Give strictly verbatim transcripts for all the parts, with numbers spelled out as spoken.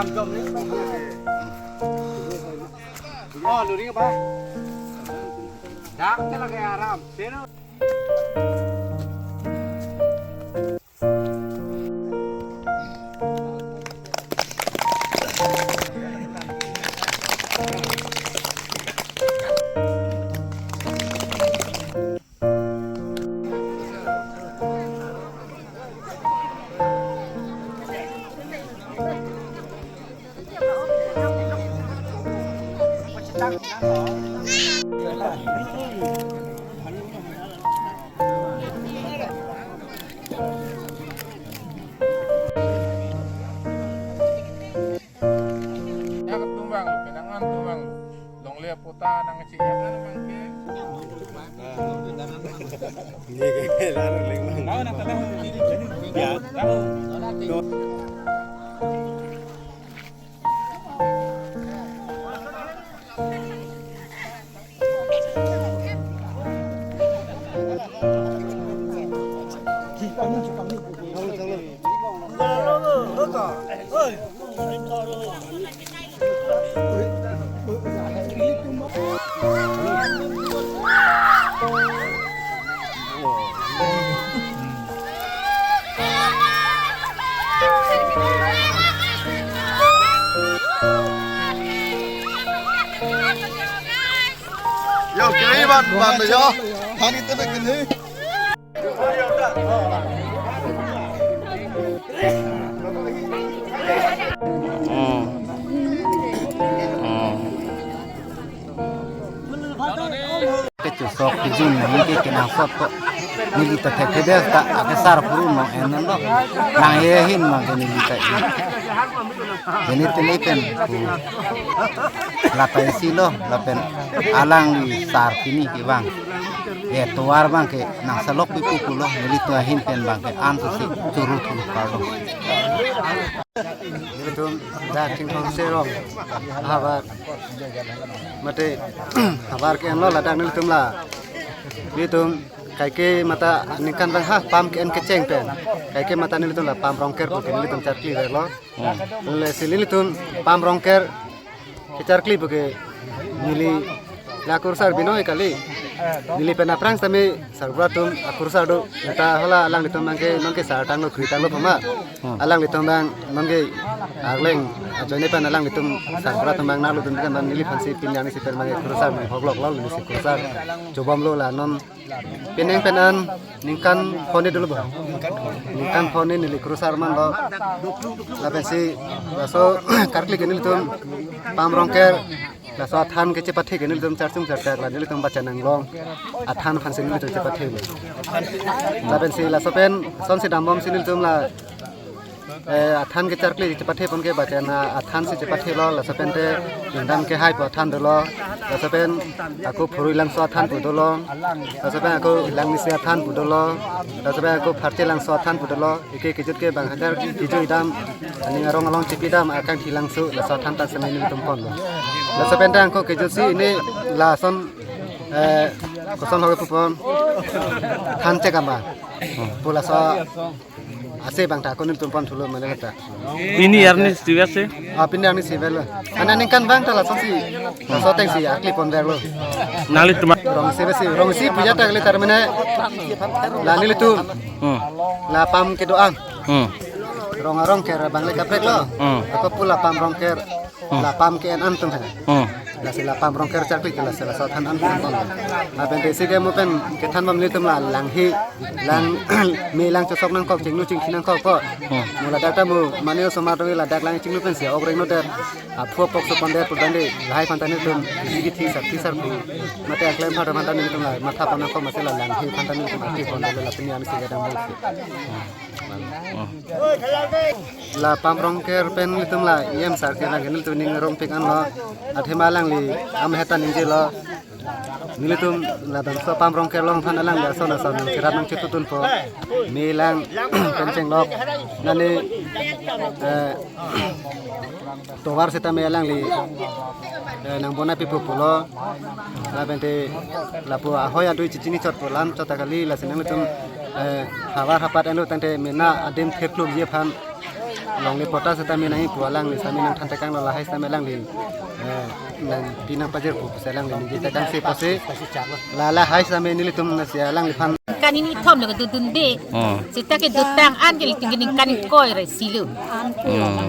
Oh, luri ba. Dak te lagi aram. Sino? Ya, tumvang lo, pinangan tumvang lo. Longle puta nang si ya kan bangke. Ini ke lalu lengmang. Tahu nak kata. Ya. Tahu. Yo, kiri ban, ban yo. Hani tebe kini. Hmm. Hmm. Kechosok kejun ni ke kenangsot ko. Neli ta thekthedet ta akesar puru no en lo. Nang ye hin ma ke neli ta. Ini tini pen ku. Lata isi lo, lapen alangli sar pini kevang. Eh, tovar abang ke nang salok pipu pulo, nelitum ahin pen abang ke an susi churu thu kalo. Nelitum dak Kingthong Serong havar mate havar ke-en lo ladak nelitum la. Nelitum kaike mata ningkan abang ha pam ke-en kecheng pen. Kaike mata nelitum la pam Rongker pu ke nelitum charkli lo. Hmm. Lasi nelitum pam Rongker kecharkli pu ke neli la kursar Binoy kali. Neli pen aphrang sami sarbura atum akursar do. Neta hala alanglitum abang ke nonke sar tanglo kri tanglo pama. Hmm. Alanglitum abang nonke arleng ajoine pen alanglitum sarbura atum abang nalo dun kan neliphan si pini arni si pen abang ke kursar abang hoklok lo neli si kursar chobom lo la non. Penang penan ningkan phone dolo ba. Ningkan phone neli kursar man lo. Lapen si laso karkli ke nelitum pam Rongker laso athan kechepathe ke nelitum charchung charchak la nelitum bacha nanglong athan aphan si nelitum chepathe lo. Lapen si laso pen son si dambom si nelitum la eh, athan kecharkli chepathe pon ke bacha na athan si chepathe lo, laso pen te ningdam kehai pu athan dolo, laso pen ako phurui langso athan pu dolo, laso pen ako langmisi athan pu dolo, laso pen ako pharche langso athan pu dolo, eke kejut ke bang hajar kejui dam, aning arong along chepi dam, akangthi langso, laso athan ta sene nelitum pon lo. Laso pen te ako kejut si ini lason, eh, koson hoge pu pon, than chekama. Pu laso ase bang ta ako nelitum pon thulo mane ta. Pini arni sivet se? Ah, pini arni sivet lo. Ana ningkan bang ta laso si. Laso ateng si akli pon ver lo. Nanglitum. Rong sivet si, rong si puja ta kali tar mane. La nelitum. Hmm. La pam kedo-an. Hmm. Rong arong ke bang le kaprek lo. Hmm. Ako pu la pam Rongker. Hmm. La pam ke-en an atum he. Hmm. Lasi la pam Rongker charkli ke lasi laso athan an atum pon. Lapen te si ke mo pen kethan bom nelitum la langhi lang me lang chosok nangkok chinglu chingthi nangkok ko. Hmm. Mo ladak ta mo mane osomar to ladak lang chinglu pen si ok reng no det. Aphu apok so pon det pu tangte lahai aphan ta nelitum isi kithi sar thi sar phu. Mate aklem pha aphan ta nelitum la matha pon nangkok mate la langhi aphan ta nelitum ati pon det la pini arni si kedam bom si. Hmm. La pam Rongker pen nelitum la E M sar ke lagi nelitum ning rong pik an lo. Athema alangli amaheta ningje lo. Nelitum labangso pam Rongker along aphan alangli ason ason nangcherap nangchetutun po. Me lang pen chenglok. Nani, eh, tovar seta me alangli, eh, nangbonai pipo pulo. Lapen te lapu ahoi adui chichini chot po lam chot ta kali lasi nelitum, eh, havar hapat enlo tangte mena adim theklo ye aphan. Longle patta setame nangji pu alangli setame nangthan tekanglo, lahai setame alangli, eh, nangpi nangpajir pu pusi alangli ningje tekangsi pusi. La lahai setame nelitum nasi alangliphan. Kan ningkan ithom lo kedodunde. Oh. Seta kedotang an ke nelitum ke ningkan ingkoi ra isi lo. Hmm.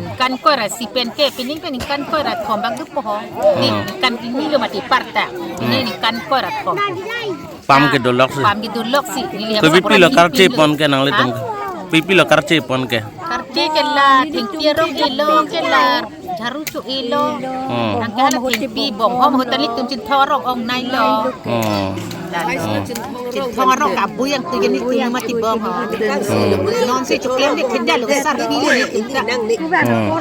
Ningkan ingkoi ra isi pen ke, pining pen ningkan ingkoi ra thom bang dopo ho. Di, hmm, ningkan hini lo mati aparta. Ini, hmm, ningkan ingkoi ra thom. Pam kedoloksi. Pam kedoloksi. Neli, to pi pi lo karche pon ke nanglitum? Ha? Pi pi lo karche pon ke? Karche ke la thengpi arong elo, ke la jharu cho-elo. Hmm. Anke hala thengpi bong hom hotel nelitum chinthong arong ong-nai lo. Hmm. Lalu chinthong arong kabui yang tujuan nelitum mati bong ho. Hmm. Non si choklem ni kenda lo sarpi ni kita. Hmm.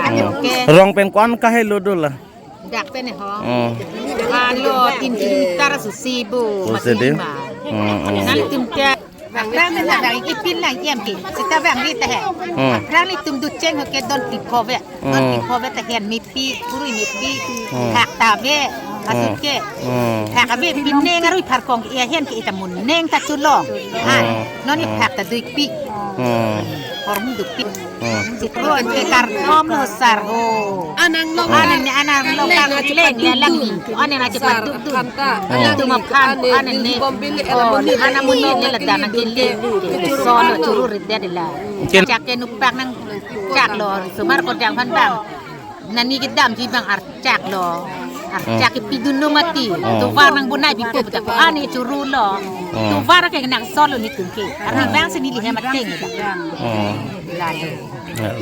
Anke. Rong pen ko-an kahelo dola? Dak pen ho. Hmm. Alo tin kilometer susi bu. Oh, mati sedih. Lima. Hmm, hmm. Nanglitum ke. Bang na bang ipin lang iem ke. Seta bang ri ta he. Hmm. Bang nelitum ducheng ho ke don pi pho ve. Don pi, hmm, pho ve ta hen mepi, kurui mepi. Hmm. Thak ta ve. Asu, hmm, ke. Hmm. Thak ave pineng arui pharkong ke hen ke ita mun neng ta chulo. Hmm. An. Non ni, hmm, thak ta dui pi. Hmm. Hormu dui pi. Hmm. Sitron ke kartom lo sar ho. Anang long. Anang ni anang long kang leng le lang ni. Anang na cepat duk duk. Sar aphan ta. Hmm. Anang tu ma phan, anang ni. Bom bili, oh, anang mun ni le dan ke le. Solo churu ri dia de la. Mungkin. Chak ke nupak nangchak lo. Sumar ko jang phan bang. Nani kedamji bang archak lo. Archak, hmm, kepidun lo mati. Hmm. Tovar nangbonai bipo bedak. Ani churu lo. Hmm. Tovar ke nang solo nelitum ke. Arni, hmm, bang si neli hem ateng bedak. Hmm. Lalu. Ya.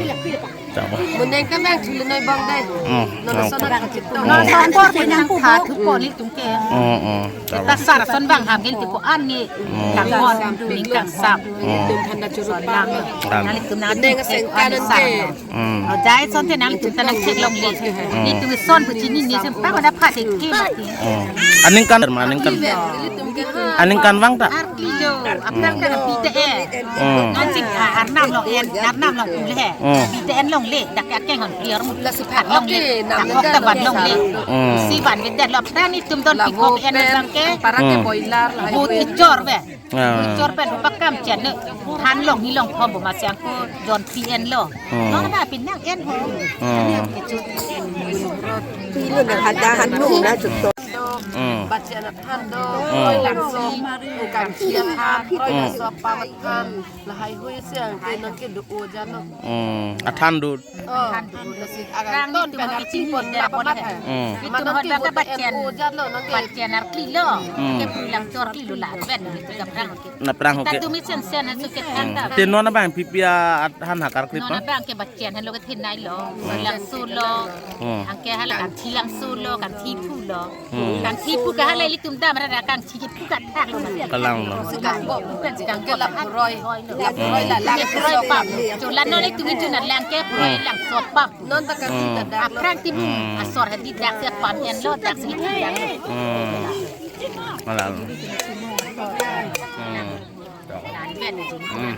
Tahu. Mun neng ke bang chili noi bang dai. Hmm. Nono, tahu, sono bang chito. Hmm. Nono sono bor ke nangtha thupo nelitum ke. Hmm, hmm. Tahu. Seta sar ason bang ham ke nelitum ko-an ni. Hmm. Kangkon, ning kangsam. Hmm. Nelitum thanda churu pam. Tahu. Nelitum nang, neng aseng kanan sar ke. Hmm. Oh, jai son te nangtum ta nangtheklongle. Hmm. Nelitum son pu chinine sem pa pada pha thek ke mati. Hmm. Aningkan, ma aningkan. Aningkan vang ta? Arkli lo. Aphrang ta P T N. Hmm. Non sing, ah, Arnam long en, Arnam long pu le he. Hmm. P T N longle, dak ke akeng hon pior mu. La si phan longle, okay, dak nam hok ta van longle. Hmm. Si van ke det lo, aphrang nelitum don la pi kok en pen vang ke. Para ke, hmm, boiler la. But ichor ve. Ah. Chor pen pakam chen ne. Than long ni long khom bo ma siang ko John P N lo. Hmm. Nong na pin nang en ho. Hmm. Pilo na hada hanu na chuto. Hmm. Bachen athan do. Hmm. Langso. Kan sia than. Hmm. Langso pam athan. Lahai hui siang ke nang ke do o jano. Hmm. Athan do. Oh, nasi agang ton pen arching pon la pamat hai. Hmm. Itum hoi bang ke bachen. Bachen arkli lo. Hmm. Ke pulang chor kli lo la ven. Itu ke phrang ke. Na phrang ke. Tadu mi sen sen asu ke phrang ta. Te non abang P P A athan ha karkli. Non pa? Abang ke bachen han lo ke thin nai lo. Hmm. Langso lo. Hmm. Anke hala kangthi langso lo, kangthi phu lo. Hmm. Kangthi phu ke hala ilitum dam ra kangthi ke phu ke thak lo. Kalang lo. Kang bo bukan kang ke lap roi. Lap roi la, lap roi pam. Chulan non ilitum itu na lang ke puroi, hmm, langso pam. Non ta kangthi, hmm, ta dak lo. Aphrang tim, hmm, asor hadi dak si pam en lo, dak si dak lo. Hmm. Kalang lo. Hmm. Hmm.